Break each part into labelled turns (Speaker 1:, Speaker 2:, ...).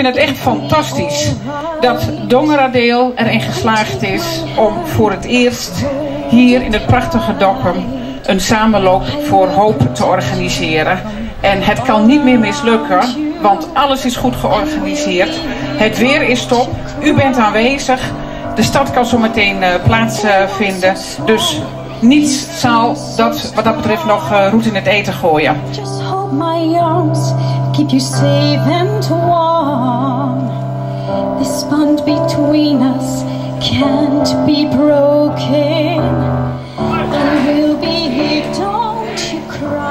Speaker 1: vind het echt fantastisch dat Dongeradeel erin geslaagd is om voor het eerst hier in het prachtige Dokkum een samenloop voor hoop te organiseren. En het kan niet meer mislukken, want alles is goed georganiseerd. Het weer is top, u bent aanwezig, de stad kan zo meteen plaatsvinden. Dus niets zal dat wat dat betreft nog roet in het eten gooien.
Speaker 2: Just hold my arms, keep you safe and warm. This bond between us can't be broken. I will be here, don't you cry.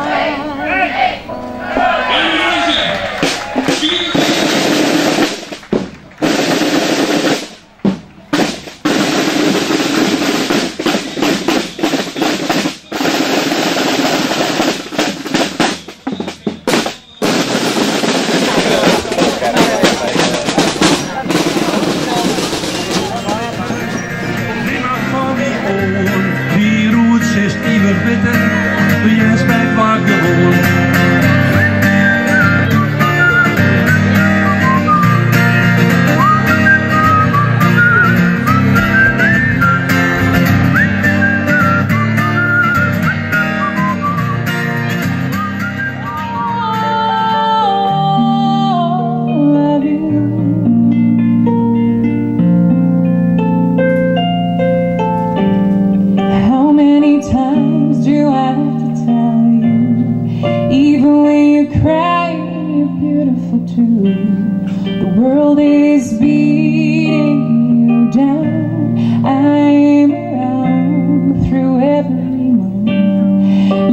Speaker 2: The world is beating you down. I'm around through every mood.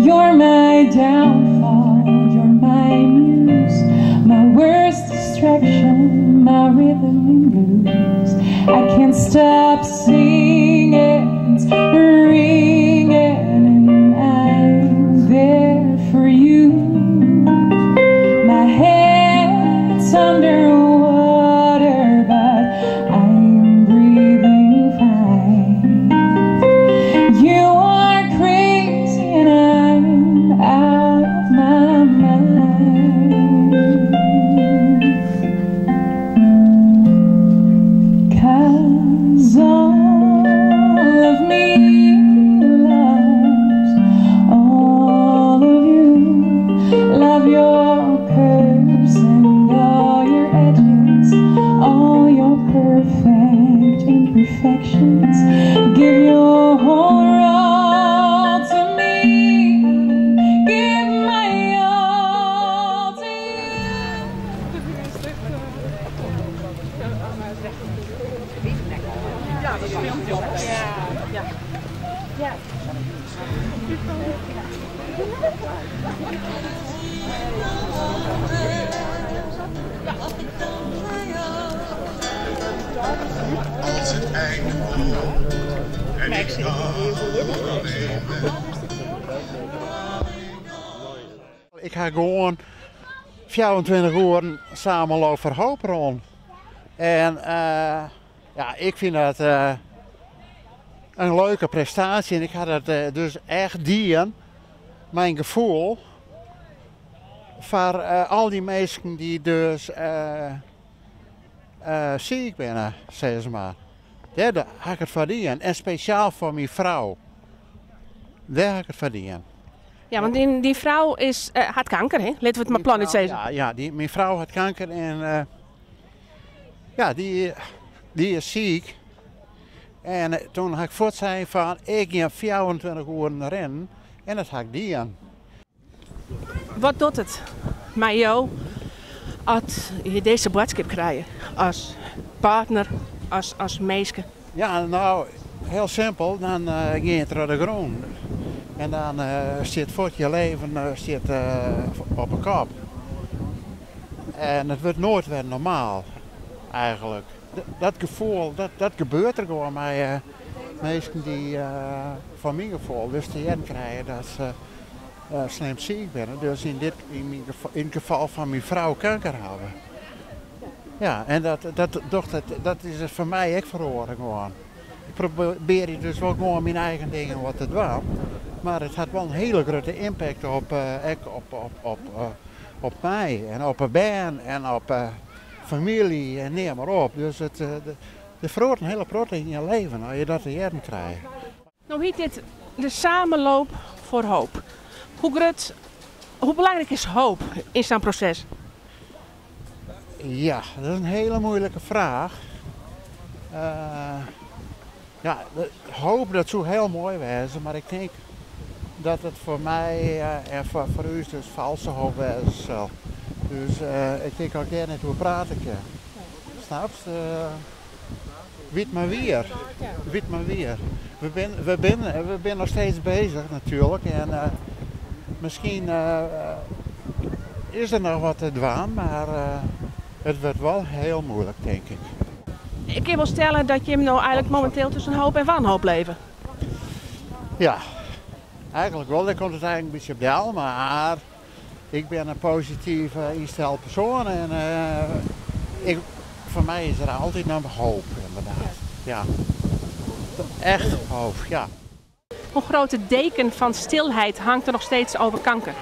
Speaker 2: You're my downfall, you're my muse, my worst distraction, my rhythm and blues. I can't stop singing, it's ringing, and I'm there for you. My head's underwater, but I'm breathing fine. You are crazy and I'm out of my mind. 'Cause all of me loves all of you. Love your curves and all your edges, all your perfect imperfections. Give your whole world to me. Give my all to you.
Speaker 3: Als het einde komt en ik dan alleen ben.
Speaker 4: Ik ha gewoan 24 oeren Samenloop voor Hoop rûn. En ja, ik fyn dat in leuke prestaasje. En ik ha dat dus echt dien, myn gefoel, foar al dy minsken dy't dus siik binne, sis mar. Dêr ha ik it foar dien. En spesjaal foar myn frou. Dêr ha ik it foar dien.
Speaker 5: Ja, want dyn frou hat kanker, hè? Litte we it mar plat sizze.
Speaker 4: Ja, ja, myn frou hat kanker en ja, dy is siik. En doe ha ik fuort sein fan, ik gean 24 oeren rinnen en dat ha ik dien.
Speaker 5: Wat docht it mei jo as je dizze boadskip krije? As partner, as minske?
Speaker 4: Ja, nou, hiel simpel. Dan gean je troch de grûn. En dan stiet fuort je leven stiet op 'e kop. En it wurdt noait wer normaal, eigentlik. Dat gefoel, dat gebeurt der gewoan mei minsken dy't foar myn gefoel dus te hearren krije dat se slim siik binne. Dus yn it gefal fan myn frou kanker hawwe. Ja, en dat is it foar my ek feroare gewoan. Ik probearje dus wol gewoan myn eigen dingen wat te dwaan. Mar it hat wol in hiele grutte impact ek op my en op de bern en op Famylje en neam mar op. Dus it, der feroaret in hiele protte yn je leven as je dat te hearren krije.
Speaker 5: No hjit dit de Samenloop voor Hoop. Hoe grut, hoe belangryk is hoop yn sa'n proses?
Speaker 4: Ja, dat is in hiele muoilike fraach. Ja, hoop dat soe hiel moai wêze, mar ik tink dat it foar my en foar ús dus falske hoop wêze sil. Dus ik tink dat ik dêr net oer prate kin. Snapst? Wit mar wier. Wit mar wier. We binne noch steeds bezich natuerlik en miskien is der noch wat te dwaan, mar it wurdt wol hiel muoilik tink ik.
Speaker 5: Ik kin wol stelle dat jim no eigenlik mominteel tusken hoop en wanhoop leve.
Speaker 4: Ja, eigenlik wol. Dêr komt it eigenlik in bytsje op del, mar ik bin in posityf ynsteld persoan en ik, foar my is der altyd noch hoop ynderdaad. Ja. Echt hoop, ja.
Speaker 5: Hoe grote deken van stilheid hangt er nog steeds over kanker?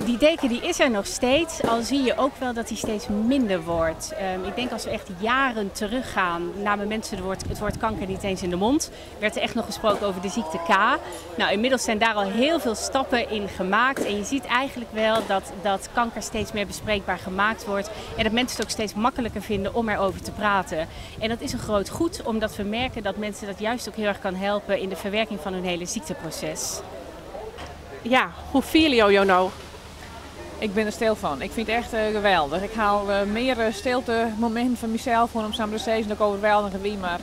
Speaker 6: Die deken die is er nog steeds, al zie je ook wel dat die steeds minder wordt. Ik denk als we echt jaren teruggaan, namen mensen het woord kanker niet eens in de mond. Werd er echt nog gesproken over de ziekte K. Nou, inmiddels zijn daar al heel veel stappen in gemaakt. En je ziet eigenlijk wel dat kanker steeds meer bespreekbaar gemaakt wordt. En dat mensen het ook steeds makkelijker vinden om erover te praten. En dat is een groot goed, omdat we merken dat mensen dat juist ook heel erg kan helpen in de verwerking van hun hele ziekteproces.
Speaker 5: Ja, hoe fiele jo jo no?
Speaker 7: Ik bin der stil fan. Ik fyn it echt geweldig. Ik haal mear stilte mominten foar mysels om sa mar te sizzen dat ik oerweldige wie, mar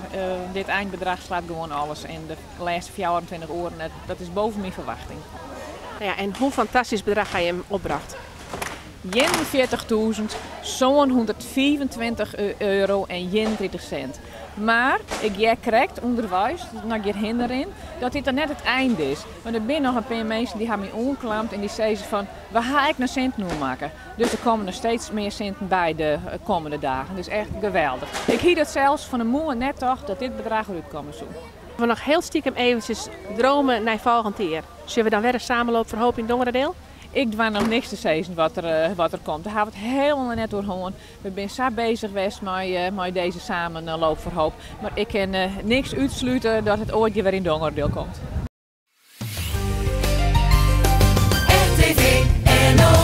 Speaker 7: dit einbedrach slacht gewoan alles. En de lêste 24 oeren, dat is boven myn ferwachting.
Speaker 5: Nou ja, en hoe fantastysk bedrach ha jim opbrocht?
Speaker 7: 41.725 euro en 31 sint. Mar ik hear krekt ûnderweis, no ik hjirhinne rin, dat dit dan net it ein is. Want der binne noch in pear minsken dy ha my oanklampt en dy sizze fan, we ha ek noch sinten oermakke. Dus der komme noch steeds mear sinten by de kommende dagen. Dus echt geweldich. Ik hie dat sels fan 'e moarn net tocht dat dit bedrach derút komme soe.
Speaker 5: We noch hiel stikem eventsjes drome nei folgjend jier. Sille we dan wer in samenloop voor hoop yn Dongeradeel?
Speaker 7: Ik doar noch niks te sizzen wat der komt. Dêr ha we it hielendal net oer hân. We binne sa bezich west mei dizze samenloop voor hoop. Mar ik kin niks útslute dat it oait wer yn Dongeradeel komt.
Speaker 8: RTV NOS.